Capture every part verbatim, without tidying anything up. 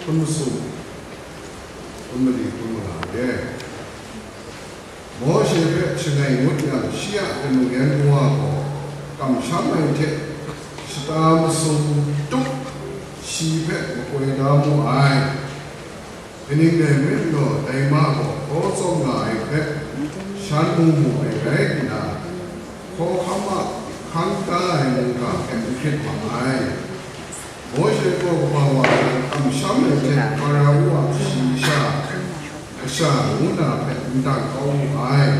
Hpun masum, hpun mali, hpun manga re. Mawshe hpe shangai ngut yang, shi a kanu yan kawa gaw kamsham ai hte shata masum tup shi hpe makoi da mu ai. Kaning rai nme law, dai ma gaw hkaw tsawm nga ai hpe shan mu mu ai rai nna, hkawhkam a hkang da ai mungga hpe n hkrit ma ai. Mawshe gaw kaba wa nan kamsham ai hte Hparaw a shayi sha, kasha ngu na hpe n dang kau wu ai.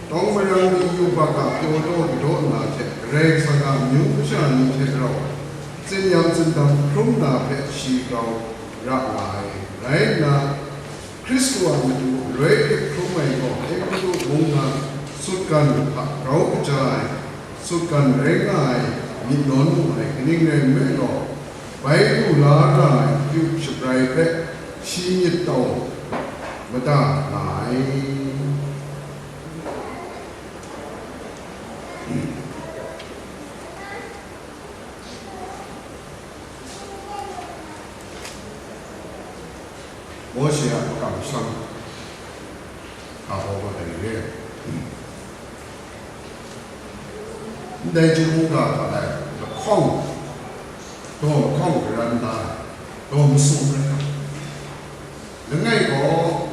Tawng marang ni yubak a pyaw daw kadaw na hte Karai Kasang a amyu masha ni hte rau tsin-yam tsindam hkrum na hpe shi grau ra nga ai. Rai nna, Hkristu a matu loi hte hkrum ai gaw Egutu mung na sutgan hta grau kaja ai, sutgan rai nga ai myit nawn mu ai, kaning rai nme law, bai lu la ra ai akyu shabrai hpe shi myit taw mada nga ai. Mawshe a kamsham a gaw dai re. Ndai chyum mungga hta e lahkawng, daw lahkawng karan da ai, daw masum rai ai. Langai gaw,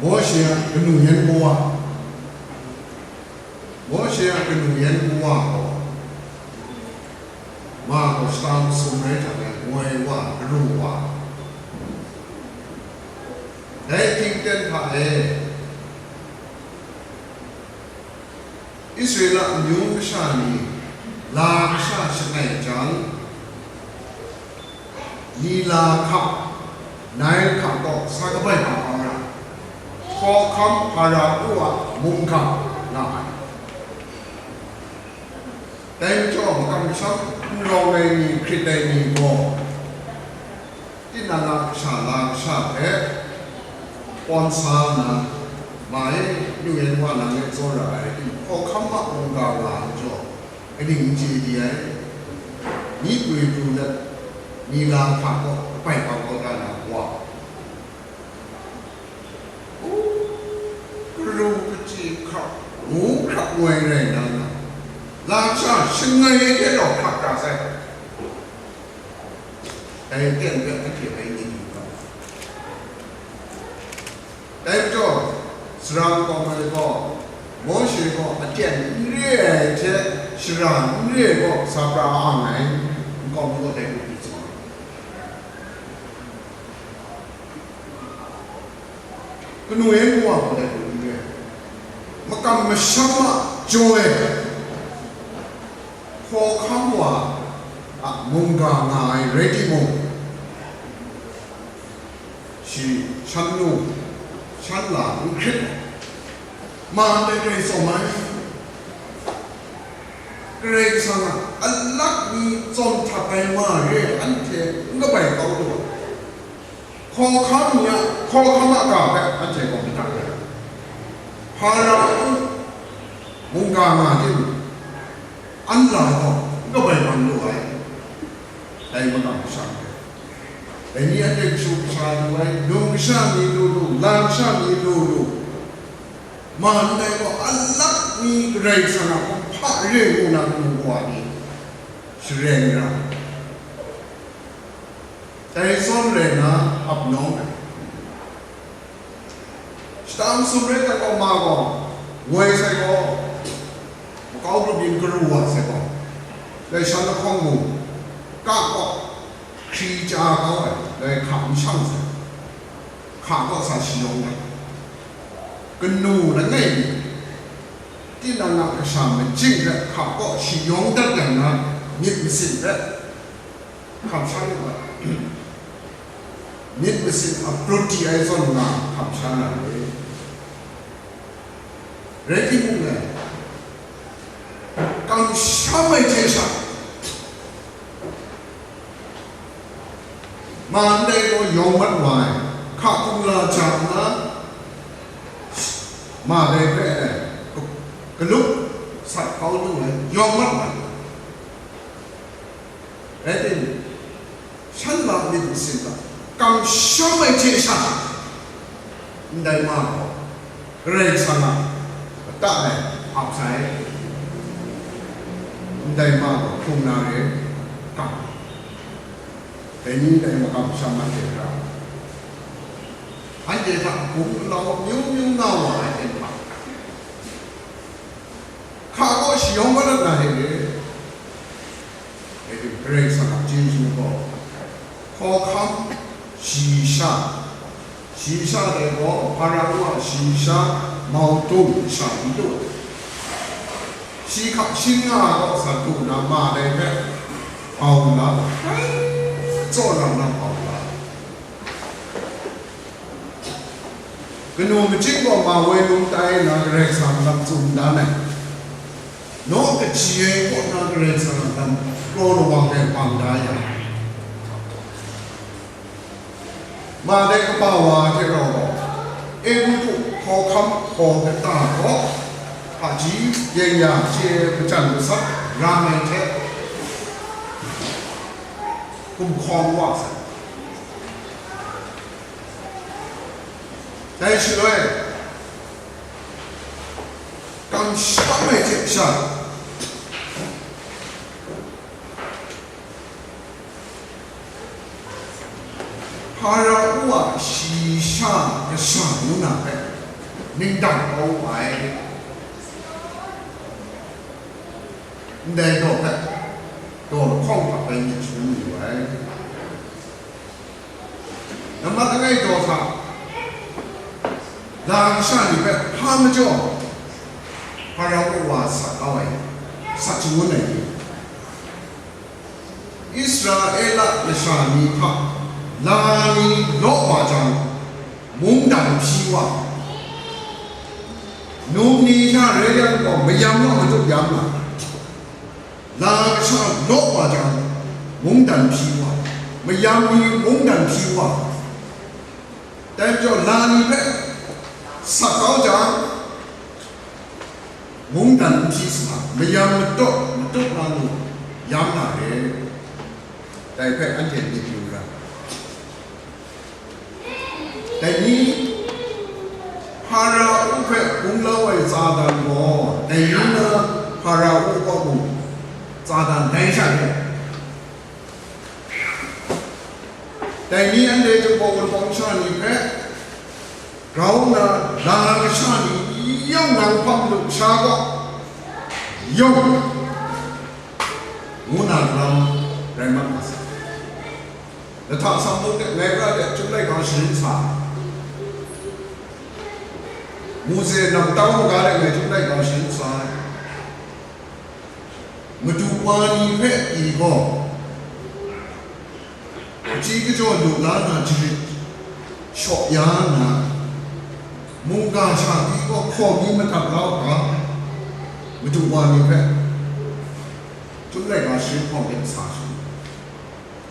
Mawshe a kanu yan kawa, Mawshe a kanu yan kawa gaw, ma gaw shata masum rai hta e, moi wa, karu wa. Dai hpingten hta e, Israela amyu masha ni la kasha shangai jang, Nila hka, Nail hka kaw sa kabai hpa hkawng ra, hkawhkam Hparaw a mungga nga ai. Dai majaw, makam masham n rawng ai ni, hkrit ai ni gaw, tinang a kasha la kasha hpe pawn sa nna, ma e, yu yen wa nang e tsawra ai, hkawhkam a mungga nga ai majaw, kaning n chye di ai? Myi pwi pru let, Nila hka kaw, kabai hpa kaw da na wa, karu kachyi hkrap, ngu hkrap ngoi rai na nga, lasha shangai ai hte rau hkrap ra sai. Dai aten hpe anhte bai ni lu ga. Dai majaw, sara nkau ai gaw, Mawshe gaw aten n re ai hte shara n re ai gaw sa pra ang ai, nkau mi gaw dai hku tsun ai. Kanu yan kawa gaw dai hku n re ai, makam masham a jaw e, hkawhkam wa a mungga nga ai rai timung, shi shan nu, shan la n hkrit ai, ma ndai grai tsawm ai. Karai Kasang a alak mi tsawm htat ai ma re ai anhte n kabai kau lu ai. Hkawhkam ni a hkawhkam a ga hpe anhte gaw madat ai. Hparaw mungga nga timung, an la gaw n kabai man lu ai. Dai makam masham hpe, dai ni anhte kashu kasha lu ai, num kasha mi lu lu, lam kasha mi lu lu, ma ndai gaw alak mi Karai Kasang a kumhpa re ngu na kanu kawa ni shareng ra. Dai zawn rai nna ap nawng ai. Shata masum rai taw gaw, ma gaw, woi sai gaw, makau grup yin karu wa sai gaw, dai shan lahkawng mung, ka kaw, hkri chya kau ai, dai hka n shang sai, hka kaw sa shayawng ai. Kanu langai mi, tinang a kasha majing hpe hka kaw shayawng dat yang na, myit masin hpe, kamsham ai, myit masin a prut di ai zawn nga kamsham na re. Rai timung, kamsham ai hte sha, ma ndai gaw yawng mat wa ai, hka hkungla ja nna, ma dai hpe, galup sat kau lu ai, yawng mat wa ai. Rai timung, Shan la myit masin hta kamsham ai hte sha, ndai ma gaw Karai Kasang a kata e ap sai, ndai ma gaw hkrung na re, kam, dai ni dai makam sham anhte hkra, anhte hta gumlau myu myu nga wa ai ten hpa, hka gaw shayawng kau dat na re, Karai Kasang a chyeju gaw, hkawhkam, shayi sha, shayi sha dai gaw, Hpara a shayi sha, mau dung sha n lu, shi hka shi nga gaw sa du na ma dai hpe, bau la, grai tsawra na bau la. Kanu machyin gaw ma woi lung tai na Karai Kasang lam tsun dan ai. Naw kaji ai kaw na Karai Kasang a lam kraw lawang ai bang da yang, ma dai kaba wa hte rau gaw, Egutu hkawhkam hkaw kata gaw, hpaji, yeng ya, chye majan masat ram ai hte, gumhkawm wa sai. Dai shaloi, kamsham ai hte sha, Hpara a shayi sha kasha ngu na hpe ningdang kau ai. Ndai daw hpe daw lahkawng hta bai myit shangun yu ai. Nambat langai daw hta, la kasha ni hpe hpa majaw, Hpara a wa sat kau ai, sat shangun ai ni, Israela masha ni hta la ni law wa jang, mungdan hpyi wa, num ni sha rai yang gaw, mayam naw matup yam na, la kasha law wa jang, mungdan hpyi wa, mayam ni mungdan hpyi wa, dai majaw la ni hpe sat kau jang, mungdan n hpyi sa, mayam mataw matup na lu yam na re, dai hpe anhte myit yu ra. Dai ni, Hpara a hpe gumlau ai tsadan gaw, dai ni na Hpara a kaw mung tsadan dai sha re. Dai ni anhte Jinghpaw Wunpawng sha ni hpe grau nna, la kasha ni yawng nang hpang lu sha gaw, yawng, ngu na lam rai mat nga sai. Lahta Sangpung de ngai pra de Chyum Laika sharin sa ai. Mose nang tau maga de ngai Chyum Laika sharin sa ai. Madu wa ni hpe pyi gaw, kaji kajaw lu la na jarit shaw ya nna, mungga sha pyi gaw hkaw mi madat la u ga, Madu wa ni hpe Chyum Laika sharin hpawng de sa sha.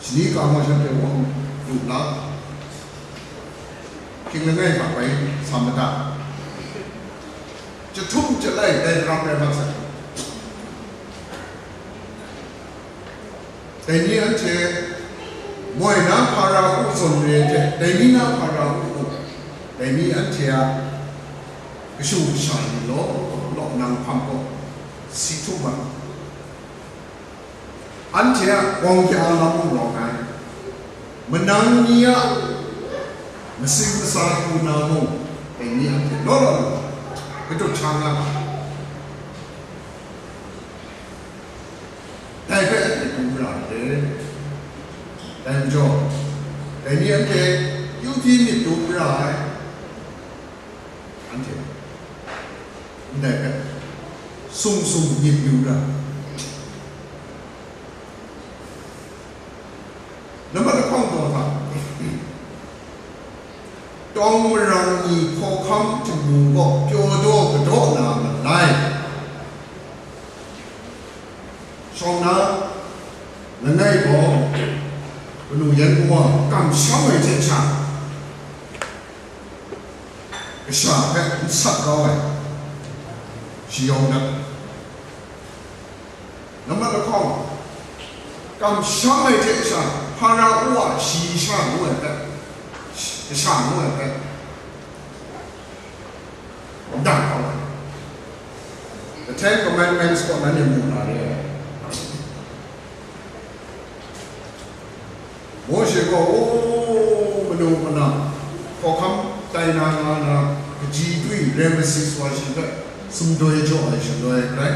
Shani ka gaw shanhte wang lu la, hkying langai hta bai sa madat, jahtum jalai dai daram rai mat sai. Dai ni anhte moi na Hpara a zawn re ai hte, dai ni na Hpara a, dai ni anhte a kashu kasha ni law law nang hpang gaw si htum ai. Anhte a gawng kya lam mung rawng ai, manang ni a masing masa hku na mung, dai ni anhte law law lu, kadut sha nga ai. Dai hpe anhte dum ra ai. Dai majaw, dai ni anhte kyu hpyi myit dum ra ai. Anhte ndai hpe sung sung myit yu ra. Nambat lahkawng daw hta, tawng marang ni hkawhkam htingnu kaw pyaw daw kadaw na malai. Shawng na langai gaw, kanu yan kawa kamsham ai hte sha, kasha hpe n sat kau ai, shayawng dat. Nambat lahkawng, kamsham ai hte sha, Hpara-u a shayi sha ngu ai hpe, kasha ngu ai hpe, ndang kau ai. The Ten Commandments kaw nanhte mu na re ai. Mawshe gaw, o, manu mana, hkawhkam tai na nga na, kaji dwi Ramesis wa shi hpe sumdoi jaw ai shaloi rai.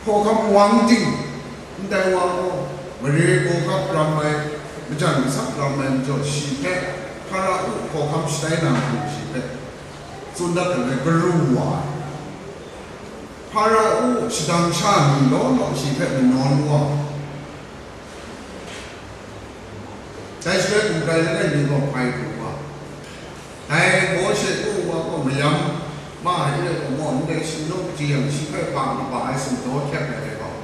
Hkawhkam wang ting, ndai wa gaw, mare hkawhkam ram ai, majan masak ram ai majaw shi hpe, Hpara-u hkawhkam shatai na matu shi hpe, tsun dat ai karu wa ai. Hpara-u shadang sha ni law law shi hpe manawn wa. Dai shaloi gumhkrai langai mi gaw hpai pru wa. Dai Mawshe ngu wa gaw mayam ma ai re gaw maw, ndai shingnung kaji yang shi hpe pa kaba ai sumdaw hkyep ai rai gaw,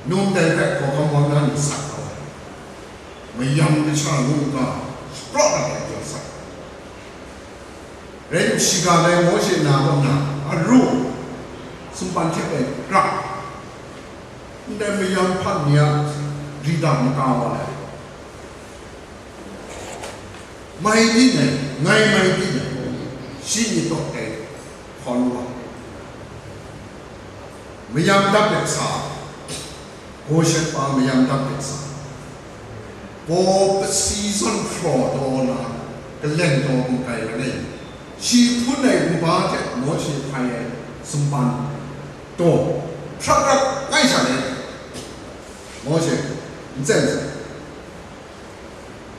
num dai hpe hkawhkam wang na ni sat kau ai. Mayam kasha ngu ga, shapraw dat ai jaw sat. Rai tim, shiga lai Mawshe na kaw na, aru, sumpan hkyep ai gra, ndai mayam hpan ni a rida maka wa ai. Mai byin ai, ngai mai byin ai, shi ni tawt ai hkawn wa. Mayam dap de sa, Goshen pa mayam dap de sa, baw pasi zawn hpraw taw na, kaleng taw gumhkrai langai, shi hpun ai nba hte Mawshe hpai ai sumpan taw, hprap hprap ngai sha le, Mawshe, n tsen n tsen,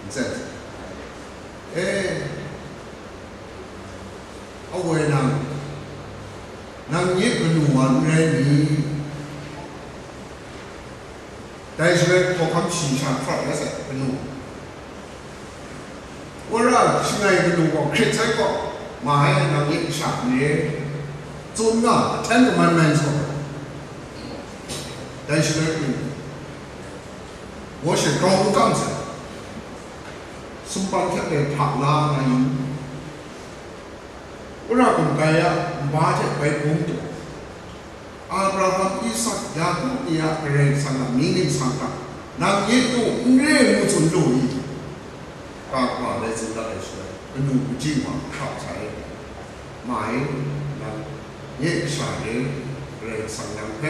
n tsen n tsen, e, Awoi nang, nang nye kanu wa n rai ni? Dai shaloi hkawhkam shayi sha hkrat la sai, kanu. Wora shangai kanu gaw hkrit sai gaw, ma ai, nang nye kasha n re, tsun nga, Ten Commandments gaw. Dai shaloi kanu, Mawshe grau n kam sai, sumpan hkyep ai hta la nga yu. Wora gumhkrai a nba hte bai bung taw, Abraham, Isak, Yaku ni a Karai Kasang a mying ningsang hta, nang nye nu n re ngu tsun lu i? Ka hkra lai tsun dat ai shaloi, kanu kaji wa hkra hkra e, ma e, nang nye kasha re, Karai Kasang nang hpe,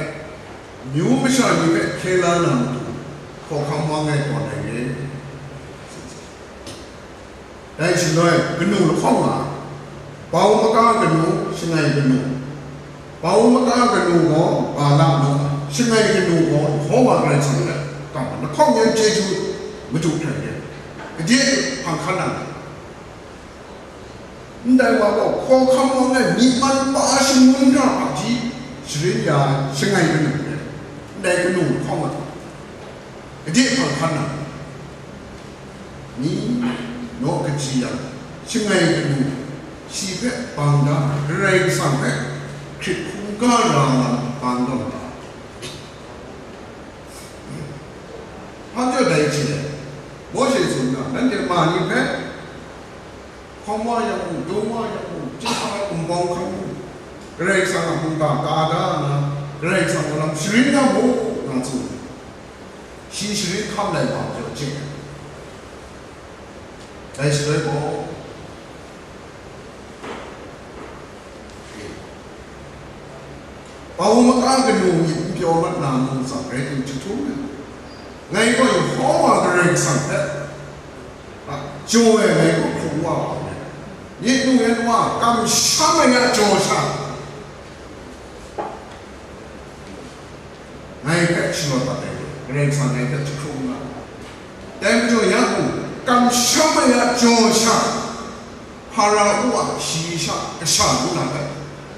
amyu masha ni hpe hkye la na matu, hkawhkam wang ai tawn ai re. Dai shaloi, kanu lahkawng nga, bau maka kanu, shangai kanu. Bau maka kanu gaw Balak nu, shangai kanu gaw Yehova Karai Kasang rai, ga lahkawng yan chyeju madu hkrai re. Gade hpang hkan na, ndai wa gaw hkawhkam wang ai myi man pa shangun hta hpaji sharin ya ai shangai kanu re, ndai kanu lahkawng nga, gade hpang hkan na, ni naw kaji yang, shangai kanu, shi hpe bang da, Karai Kasang hpe hkrit hkungga ra lam bang tawn da. Hpa jaw dai hte, Mawshe tsun ga, nanhte ma ni hpe, hkawm wa yang mung, dum wa yang mung, chyinghka ai kumbawng hkam mung, Karai Kasang a mungga ka da nna, Karai Kasang a lam sharin nga mu, nga tsun. Shi sharin hkam lai wa majaw chye ai. Dai shaloi gaw, bau maka kanu myit n pyaw mat na mung tsang rai tim jahtum ai. Ngai gaw Yehova Karai Kasang hpe, a, jaw ai ngai gaw hkrung wa wa ai. Myit nu yan wa kamsham ai a jaw sha, ngai hpe shalaw dat ai, Karai Kasang ngai hpe jahkrum nga ai. Dai majaw, ya mung, kamsham ai a jaw sha, Hpara-u a shayi sha kasha ngu na hpe,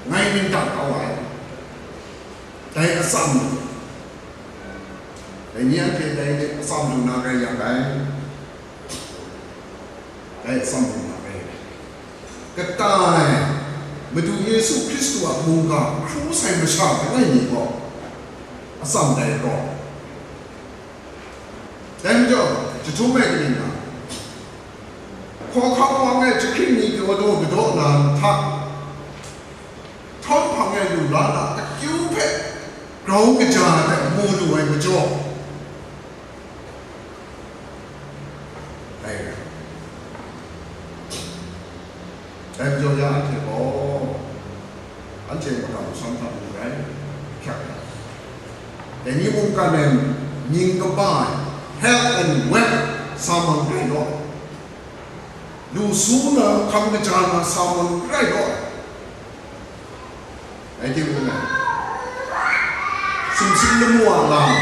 ngai ning dang kau ai. Dai atsam lu, dai ni anhte dai atsam lu na rai yang dai. Dai atsam lu na rai. Kata e, Madu Yesu Hkristu a mungga hkru sai masha langai mi gaw, atsam dai gaw. Dai majaw, jahtum ai kaning na, hkawhkam wang e jahkring ni pyaw daw kadaw na hta, htawm hpang e lu la na akyu hpe, grau kaja hte mu lu ai majaw, dai rai. Dai majaw ya anhte gaw, anhte makam sham hta mu rai, hkyak hkyak. Dai ni mungkan e mying kaba ai, health and wealth sa mang rai law, lu su na, hkam kaja na sa mang rai law. Rai timung, sumsing lamu a lam,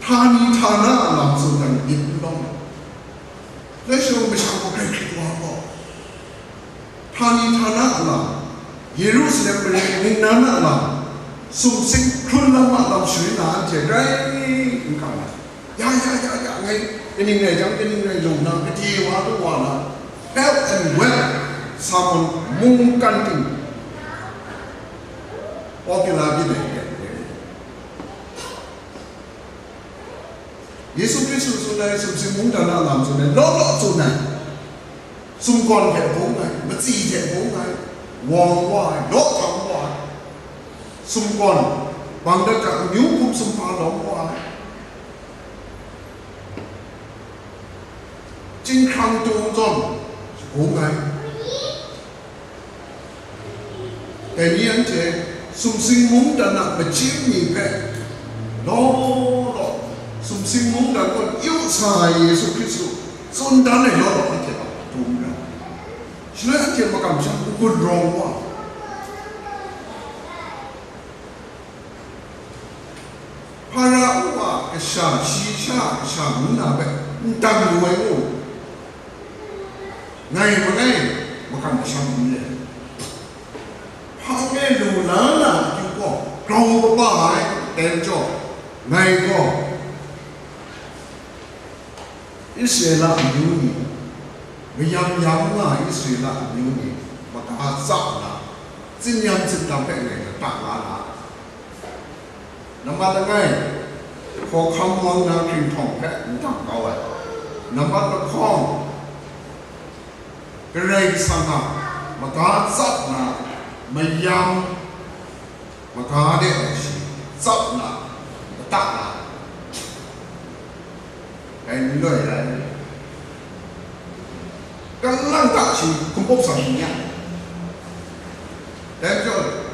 htani htana a lam tsun dan myit n lawm. Dai shaloi masha gaw grai hkrit wa gaw, htani htana a lam, Yerusalem mare ningnan a lam, sumsing hkrun lam a lam sharin na anhte grai n kang ai. Ya, ya, ya, ya, ngai kaning rai jang, kaning rai jang, nang gade wa lu wa na, health and wealth sa mung, mungkan ting, popular byin ai, Yesu Hkristu tsun ai, sumsing mungdan a lam tsun ai, law law tsun ai, sumgawn hpe bung ai, matsi hte bung ai, wawng wa ai, law htam wa ai, sumgawn, bang dat hta amyu hkum sumhpa lawm wa ai, chyinghkrang tung zawn shagung ai. Dai ni anhte sumsing mungdan a majim ni hpe law law, sumsing mungdan gaw yu sa ai Yesu Hkristu tsun dan ai law law anhte a dum ra. Shaloi anhte makam sha n-gun rawng wa. Hpara a kasha, shi sha a kasha ngu na hpe n dang lu ai u. Ngai mangai makam masham n re. Hpang e lu la na akyu gaw, grau kaba ai, dai majaw, ngai gaw, Israela amyu ni, mayam yam nga ai Israela amyu ni, maga tsap nna, tsin-yam tsindam hpe ngai lata nga na. Nambat langai, hkawhkam wang na hkringhtawng hpe n dang kau ai. Nambat lahkawng, Karai Kasang a maga tsap na, mayam, maga de ai shi tsap na, matak na, dai n loi ai. Kalang ta shi hkum pawp sa shi nya. Dai majaw,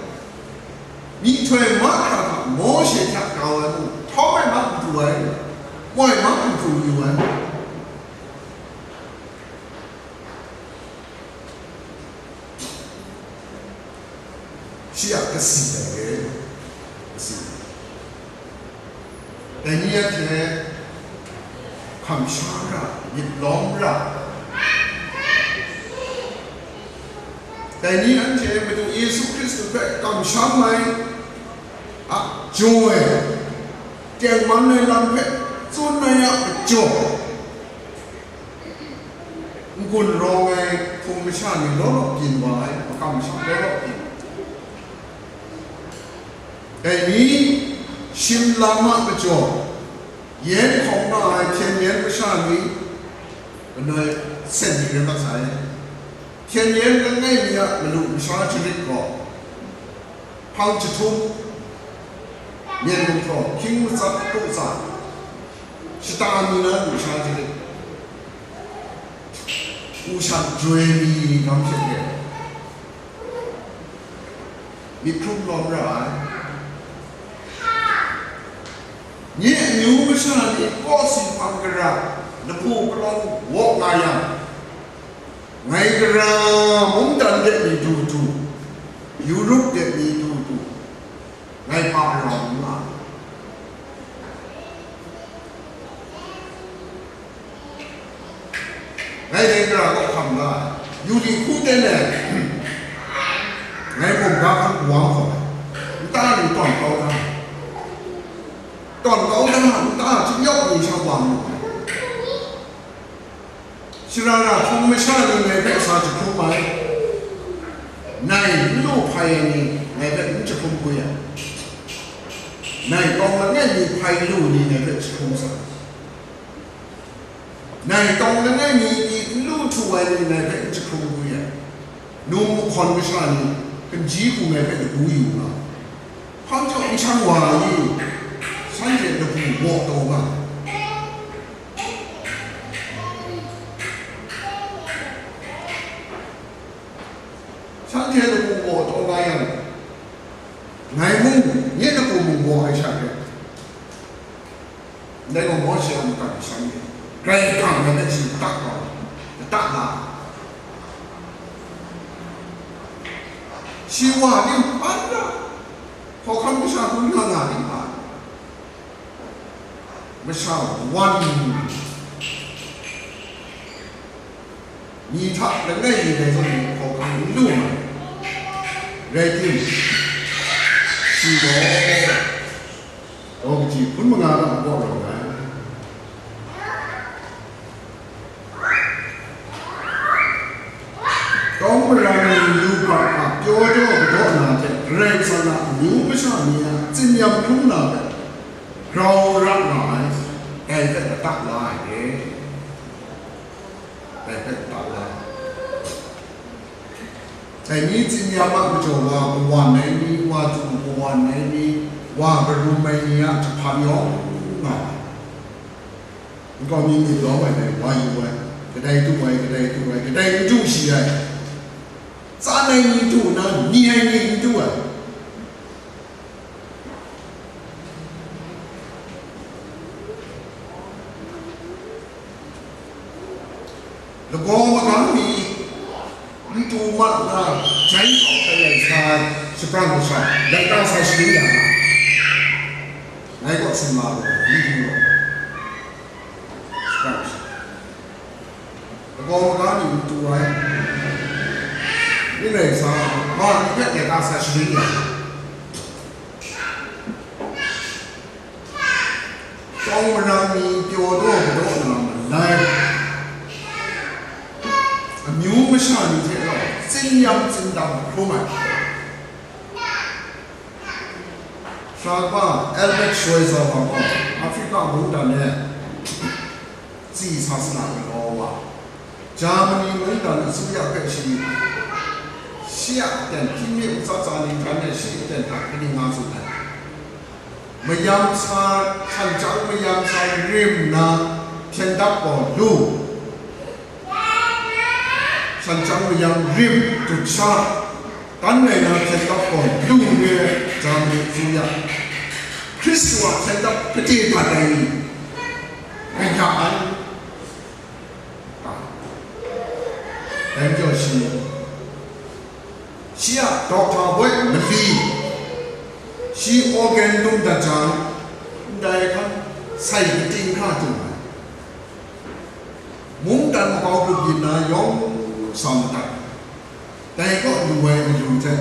myihtoi mahkra hta Mawshe hta grau ai mung, htawm ai mahkra du ai, moi mahkra du yu ai. Shi a kasi ai re, kasi. Dai ni anhte hkam sha ra, myit lawm ra. Dai ni anhte Madu Yesu Hkristu hpe kamsham ai a jaw e, tengman ai lam hpe tsun ai a majaw, n-gun rawng ai hpung masha ni law law byin wa ai, makam sha law law byin. Dai ni shim lam a majaw, yen hkawm nga ai hpyen yen masha ni, lanoi sen ni rai mat sai. Hpyen yen langai mi a malu masha jarit gaw, hpang jahtum, myen gumhpraw, hkying matsat, kungtsa, shata mi na lusha jarit, u shan joi mi ni lam hte myit hkrum lawm ra ai. Nye amyu masha ni kawsi hpang gara, lahpu palawng waw nga yang, ngai gara mungdan de ni du du, Europe de ni du du, ngai pa rau n nga. Ngai dai gara kaw hkam ga, yu li hku ten ai, ngai mung ga hkan wang hkawm ai, nta ni tawn kau da, tawn kau da, nta chyingyawk ni sha wa mu ai. Shara ra hpung masha ni ngai hpe sa jahkrum ai, nai n lu hpai ai ni ngai hpe n jahkrum kwi ai, nai tawng langai mi hpai lu ni ngai hpe jahkrum sa ai. Nai tawng langai mi pyi n lu htu ai ni ngai hpe n jahkrum kwi ai, num mahkawn masha ni hkinji hku ngai hpe lagu yu nga ai. Hpang jaw ni Shan wa i, shanhte lagu waw taw nga, shanhte lagu waw taw nga yang, ngai mung, nye lagu mung waw ai sha hte, ndai gaw Mawshe a matan shanhte, Karai Kasang na hpe shi atak kau, atak la, shi wa ning hpan ra, hkawhkam kasha hkun nga nga ning hpa, masha wan ni hta langai mi dai zawn ni hkawhkam n lu ai. Rai tim, shi gaw, daw kaji hpun manga na a kaw rawng ai. Tawng marang ni yu ga a pyaw daw kadaw na hte Karai Kasang a amyu masha ni a tsinyam hkrum na hpe grau ra nga ai, dai hpe atak la ai re. Dai hpe atak la ai. Dai ni tsinyam a majaw wa kawan ai ni, wa du kawan ai ni, wa karum ai ni a jahpan yawng nga ai. Nkau mi myit lawm ai dai wa yu ai, kadai du ai, kadai du ai, kadai n du shi ai, tsan ai ni du nna, ni ai ni n du ai. Lagaw magam mi n tu ma na, jai hkawk hkrai ai sa ai, shapran masha, laika sa sharin ya na, ngai kaw sin ma gaw, n du gaw, shapran masha, lagaw maga ni n tu ai, ning rai sa, ma ni hpe laika sa sharin ya na. Tawng marang ni pyaw daw kadaw na malai, amyu masha ni hte rau tsinyam tsindam hkrum ai. Sara kaba Albert Schweitzer wa gaw Afrika mungdan e tsi sa sara galaw wa, Germany mungdan asuya hpe shi, shi a aten hkying mi ntsa tsa ningtan e shi aten hta kaning nga tsun ai. Mayam sa, shanchang mayam sa rim nna hpyen dap gaw lu, shanchang mayam rim dut sha, dan rai na hpyen dap gaw lu re ai Germany asuya, Hkristu a hpyen dap kade dat ai ni, kaya ai. Dai majaw shi, shi a doctor boi mali, shi organ lum dat jang, ndai hkan sai kating hkra dung ai. Mungdan makau grup yin na yawng sa madat, dai kaw lu ai matu hte,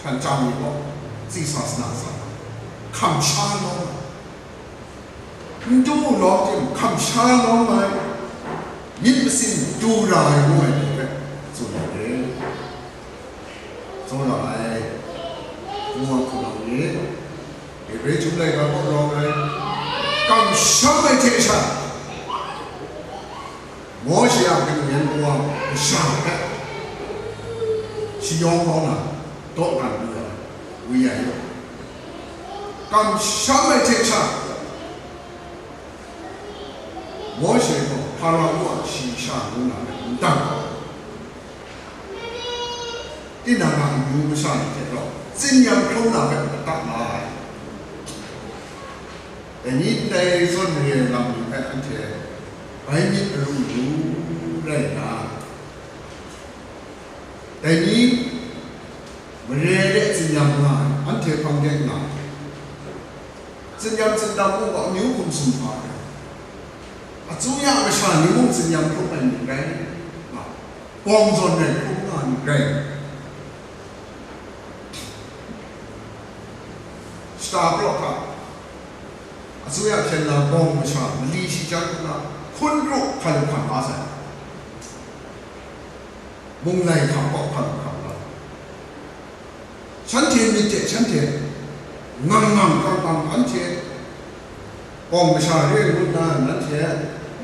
shanchang ni gaw tsi sa sara sa, hkam sha lawm ai. N du lawm tim, hkam sha lawm ai, myit masin du ra ai ngu ai ni hpe tsun ai re. Tsawra ai, ngu ai hku nang re. Hebre chyum laika kaw rawng ai, kamsham ai hte sha, Mawshe a kaning yan kawa masha hpe shi yawng kau na, dawdan lu ai, wi ai, kamsham ai hte sha, Mawshe gaw Hpara a shayi sha ngu na hpe n dang ai. Tinang a amyu masha ni hte rau tsinyam hkrum na hpe atak la ai. Dai ni ndai zawn re ai lam ni hpe anhte bai myit aru lu rai nna, dai ni mare de tsinyam nga ai, anhte hpang de nga ai. Tsinyam tsindam u ga amyu hkum sumhpa ai. Asuya masha ni mung tsinyam hkrum ai ni rai nga, bawng zawn rai hkrum nga ni rai. Shata palaw hta, asuya hpyen na bawng masha mali shi chyang hkrum na, hkun kru hkam hkam la sai. Munglai hkam kaw hkam hkam la. Shanhte myit hte shanhte ngang ngang kang kang, anhte bawng masha re ngut na, nanhte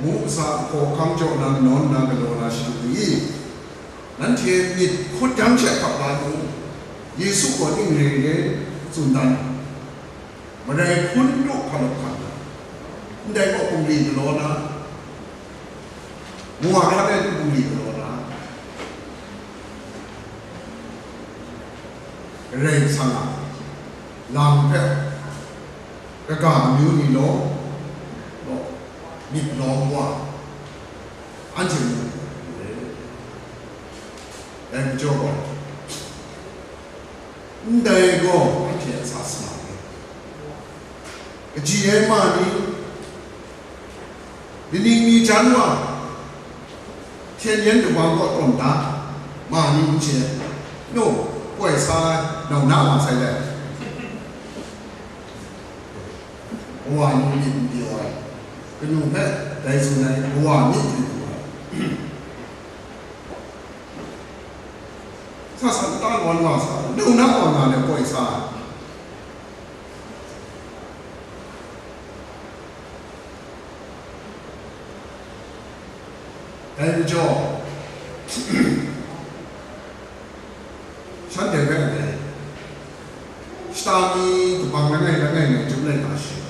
mung kasa hkaw hkam jaw na, nawn na, galaw na shadu ni? Nanhte myit hkut dang she hkap la nu, Yesu gaw ning re re tsun dan. Marai hkun du hkalawk hkan na, ndai gaw bungli galaw na, wa hkra ai du bungli galaw na, Karai Kasang a lam hpe kaga amyu ni law, law, myit lawm wa, anhte mu, dai majaw gaw, ndai gaw anhte a sa salang e. Kaji ai ma ni, kaning ni jan wa, hpyen yen kabang kaw tawn da, ma ni n chye, nu, koi sa ai, nau na wa sai dai. Kawa ni myit n pyaw ai, kanu hpe dai tsun ai, kawa myit n pyaw ai. Sa sa nta wan wa sa, nau na wa nga le koi sa ai. Dai majaw, shanhte hpe anhte shata mi kabang langai langai ngai jum lai nga shi.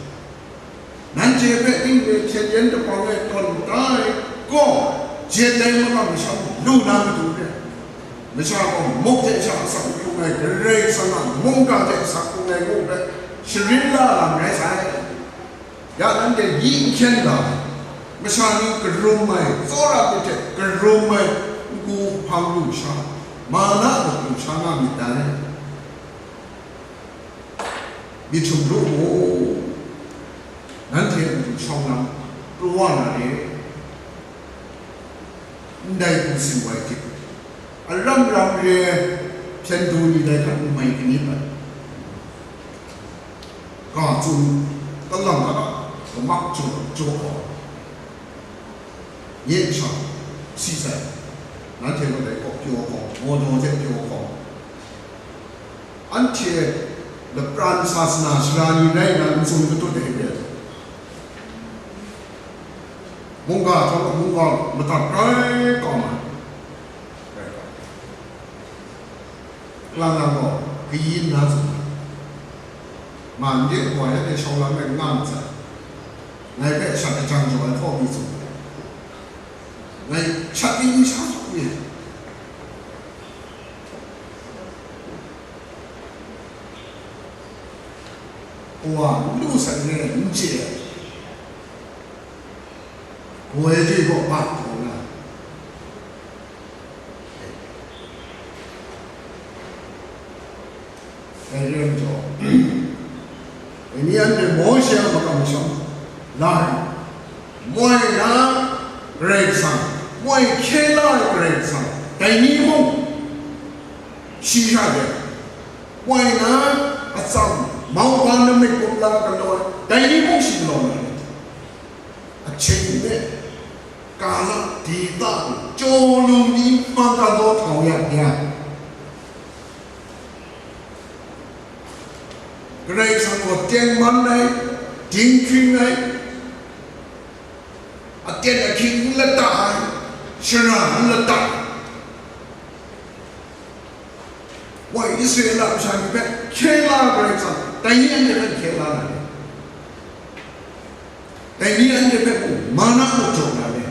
Nanhte hpe ning le hpyen yen kabang e tawn da ai gaw, jet ai makam masham lu na matu hpe, masha gaw muk hte sha asak hkrung ai, Karai Kasang a mungga hte asak hkrung ai ngu hpe sharin la lam rai sai. Ya nanhte yi n hkyen ga ai, masha ni karum ai, tsawra myit hte karum ai, n-gu hpang lu sha, mana muk lu sha nga myit dai. Myit htum lu mu, nanhte a matu shawng lam pru wa na re, ndai hku tsun wa ai hte, aram ram re ai hpyen du ni dai hta n mai kanip ai. Ga tsun, talang hta gamak jaw jaw ai. Nye masha, si sai, nanhte gaw dai gaw pyaw gaw, maw daw hte pyaw gaw, anhte lapran sasana sara ni rai nna n tsun katut ai re ai. Mungga htaw mungga madat rai kau ma. Rai kau. Kalang lang gaw kayin na tsun ai. Ma nde wa ya de shawng lam e nga mat sai. Ngai hpe shat kajang jaw ai hkaw mi tsun ai. Ngai shat mi n sha hkaw mi ai. Kawa n lu sai n re ai, n chye ai. Kawa e chyoi gaw bat hkawng na. Dai re ai majaw, dai ni anhte Mawshe a makam masham la ai, moi na Karai Kasang, moi hkye la ai Karai Kasang, dai ni mung shi hkra de, moi na atsam, mauban namik kumla galaw ai, dai ni mung shi galaw na ai. Ahkying hte kala dita, chyaw lung ni hpang galaw htau ya ya. Karai Kasang gaw tengman ai, dinghpring ai, aten ahkying n lata ai, shara n lata ai. Woi Israela masha ni hpe hkye la ai Karai Kasang, dai ni anhte hpe hkye la na le? Dai ni anhte hpe mung mana muk jaw na le?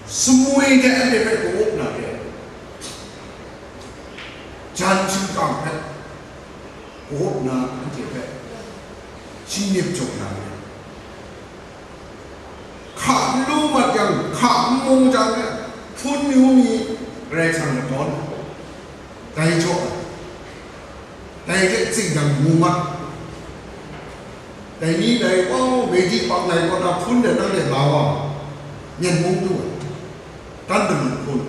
Sumwi hte anhte hpe ka-up na le? Jan shingkang hpe ka-up na anhte hpe shingnip jaw na le? Hka n lu mat yang, hka n mung jang e, hpun myu mi Karai Kasang ladawn dai jaw ai, dai hte tsing jang mu mat. Dai ni dai, oh, Medi pak lai kaw na hpun de nang de la wa, myen mung du ai, dan dalu hpun,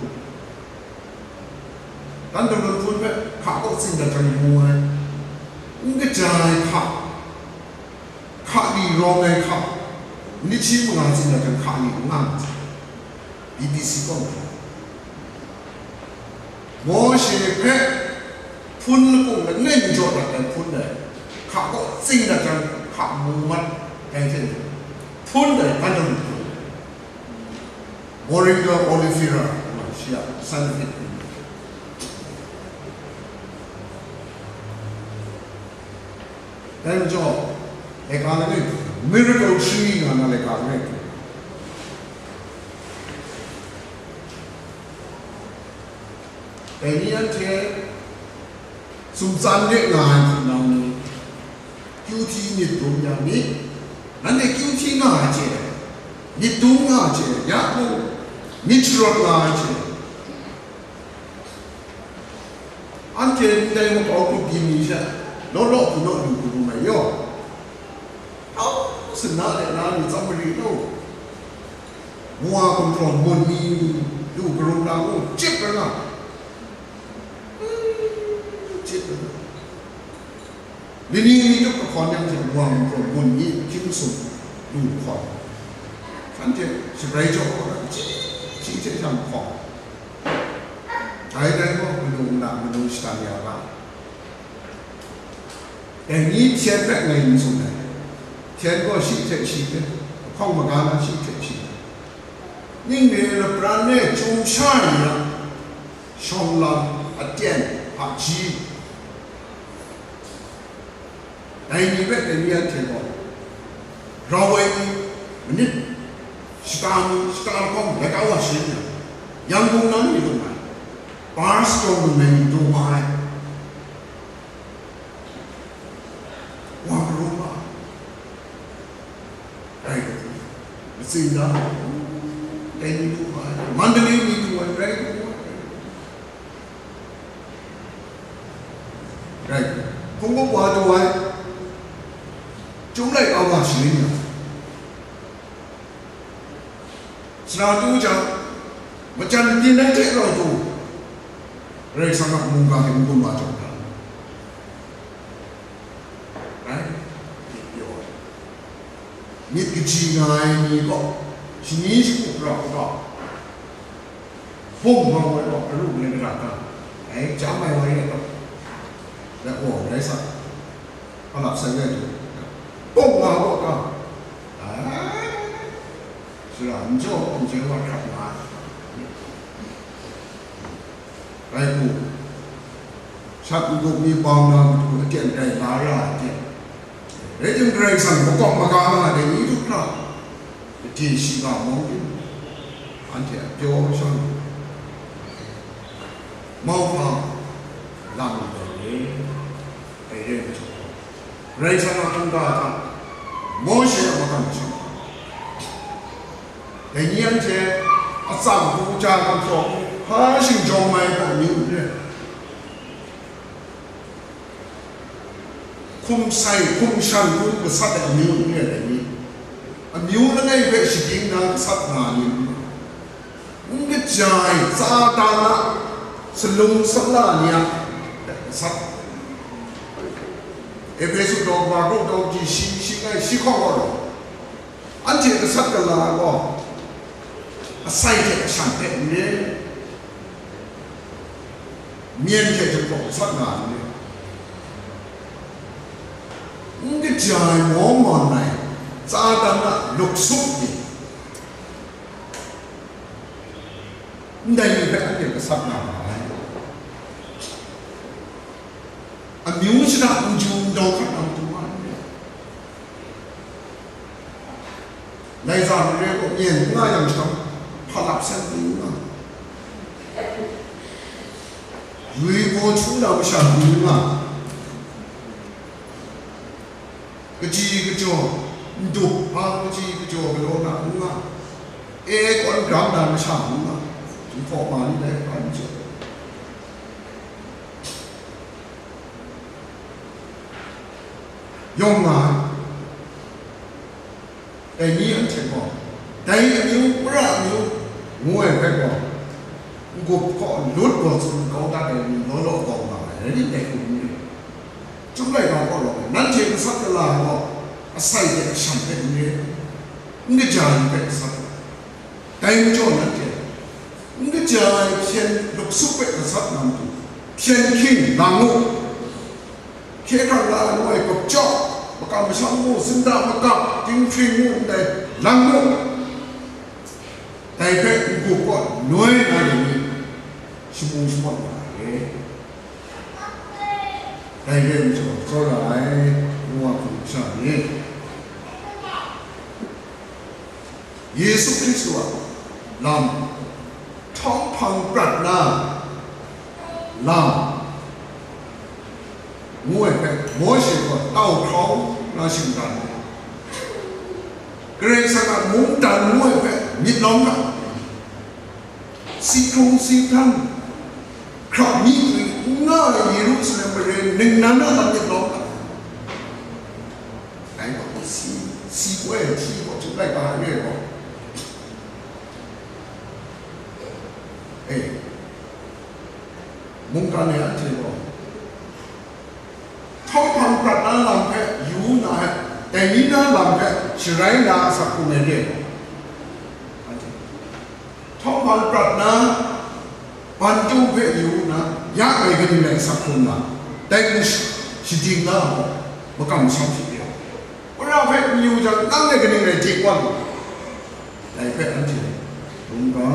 dan dalu hpun hpe hka kaw tsing dat jang mu ai, n kaja ai hka, hka li rawng ai hka, nit shi manga tsin dat jang hka li n nga ai. B B C kaw, Mawshe hpe hpun lakung langai mi jaw dat ai hpun dai, hka kaw tsing dat jang hka mu mat ai hte, hpun dai, Andru hpun, Moringa oleifera, shi a scientific name. Dai majaw, laika langai, miracle three nga na laika langai. Dai ni anhte sumtsan de nga ai hpunau ni, kyu hti myit dum yang ni, nanhte kyu hti nga ai hte, myit dum nga ai hte, ya mung myit sharawt nga ai hte, anhte ndai makau grup yin ni hte law law hku naw lu hku lu mai yaw. Hau, sina de na ni tsam mari lo. Wa gumhpraw mun ni lu karum na mu, chyip rai nga. Chyip rai nga. Lini ni tuk kahkawn yang hte wa gumhpraw mun ni hkying sum lu kahkawn. Shanhte shabrai jaw kaw na, chi, chi hte sha kahkawn. Dai dai gaw manu nna manu shatan ya ga. Dai ni hpyen hpe ngai n tsun ai. Hpyen gaw shi hte shi hpe, ahkawng maga na shi hte shi hpe. Ning re lapran e chyum sha ai ni a, shawng lam, aten, hpaji, dai ni hpe dai ni anhte gaw, rau ai ni, manit shata ni, shata lahkawng laika wa sharin yang, Yangon na ni lung ai, bar strong lu ai ni du ma ai, wa maru ma ai, rai lu, matsin da, dai ni du ma ai, Mandalay ni du ai, rai lu, rai, hkungga wa du ai, Chyum laika wa sharin yang, sara tu jang, majan byin ai hte rau tu, Karai Kasang a mungga hte n-gun wa jaw ga, rai, myit pyaw ai, myit kaji nga ai ni gaw, shani shagu pra u ga, hpung hpang ai gaw, aru ngai mara ga, dai chyam ai wa re ai gaw, dai gaw rai sa, hpa lap sai rai tu, hpung nga gaw ga, ai, sara n jaw hpung chye wa hkrap nga ai. Rai hku, shat n-gup mi bau na matu aten rai la ra ai hte, rai tim Karai Kasang makawp maga nga ai ni du hkra, gade shiga mung tim, anhte a pyaw shang, mauhpa lam ndai re, dai re ai majaw, Karai Kasang a mungga hta, Mawshe a makam hte, dai ni anhte atsam hku ja gumhpraw hku hpa shingjawng mai gaw amyu n re. Hkum sai, hkum shan hku gasat ai amyu n re ai ni, amyu langai hpe shagying na gasat nga ai ni n re. N kaja ai, Satan a salung sala ni a gasat. Ehpesu daw kaba, daw kaba shi, shi ngai shi hkawng gaw, anhte gasat gala ai gaw, asai hte ashan hte n re, myen hte jahpraw gasat nga ai n re, n kaja ai, mawng mawn ai, Satan a luksup ni, ndai ni hpe anhte gasat nga ma ai. Amyu shada n ju n dau hkat na matu ma ai. Laiza mare gaw myen n nga yang jang, hpa lap san pyi n nga, yui baw htu na masha pyi n nga, kaji kajaw, ndup hpa kaji kajaw galaw na n nga, e kawn gram na masha n nga, Jinghpaw ma ni dai hpa n chye. Yawng nga ai. Dai ni anhte gaw, dai amyu, pra amyu, ngu ai hpe gaw, n-gup hkaw lut gaw tsun kau dat ai ni law law kau nga ai, rai nit dai hku n ri. Chyum laika gaw rawng ai, nanhte gasat gala ai gaw, asai hte ashan hpe n re, n kaja ai hpe gasat ai. Dai majaw nanhte, n kaja ai hpyen luksup hpe gasat na matu, hpyen hkying lang u, hkye hkrang la ai ngu ai gupjawk, makam masham mu, sinda makap, dinghpring mu ndai lang mu, dai hpe n-gup gaw noi na rai ni, shamu shamat nga ai. Dai re ai majaw, tsawra ai, Wa hkum sha ni, Yesu Hkristu a lam, htawng hpang prat na lam ngu ai hpe, Mawshe gaw tau hkrau na shingran ai. Karai Kasang a mungdan ngu ai hpe myit lawm na, si hkrung si htan, hkrap mi n nga ai Yerusalem mare ningnan na lam myit lawm na, dai gaw si, si koi ai hti gaw hpyi lai ga ai re gaw, e, mungkan e anhte gaw htawng hpang prat na lam hpe yu na ai, dai ni na lam hpe sharai na a sak hkrum ai re gaw, anhte htawng hpang prat na, ban chyum hpe yu na, ya ai kaning rai sak hkrum na, dai hku sh-, shading na gaw, makam sham hte re ai. Wora hpe n yu jang, nang dai kaning rai chye wa lu, dai hpe anhte mungga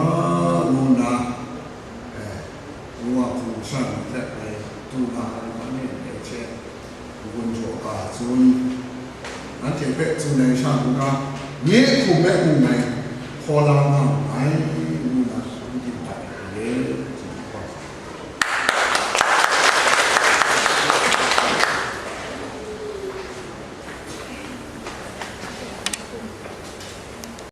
ngu nna, eh, ngu wa hku sha ni hte rai du na ai, ma ni dai hte, n-gun jaw ga tsun, anhte hpe tsun ai sha n-ga, nye hkum e mung ngai hkaw la nga nngai.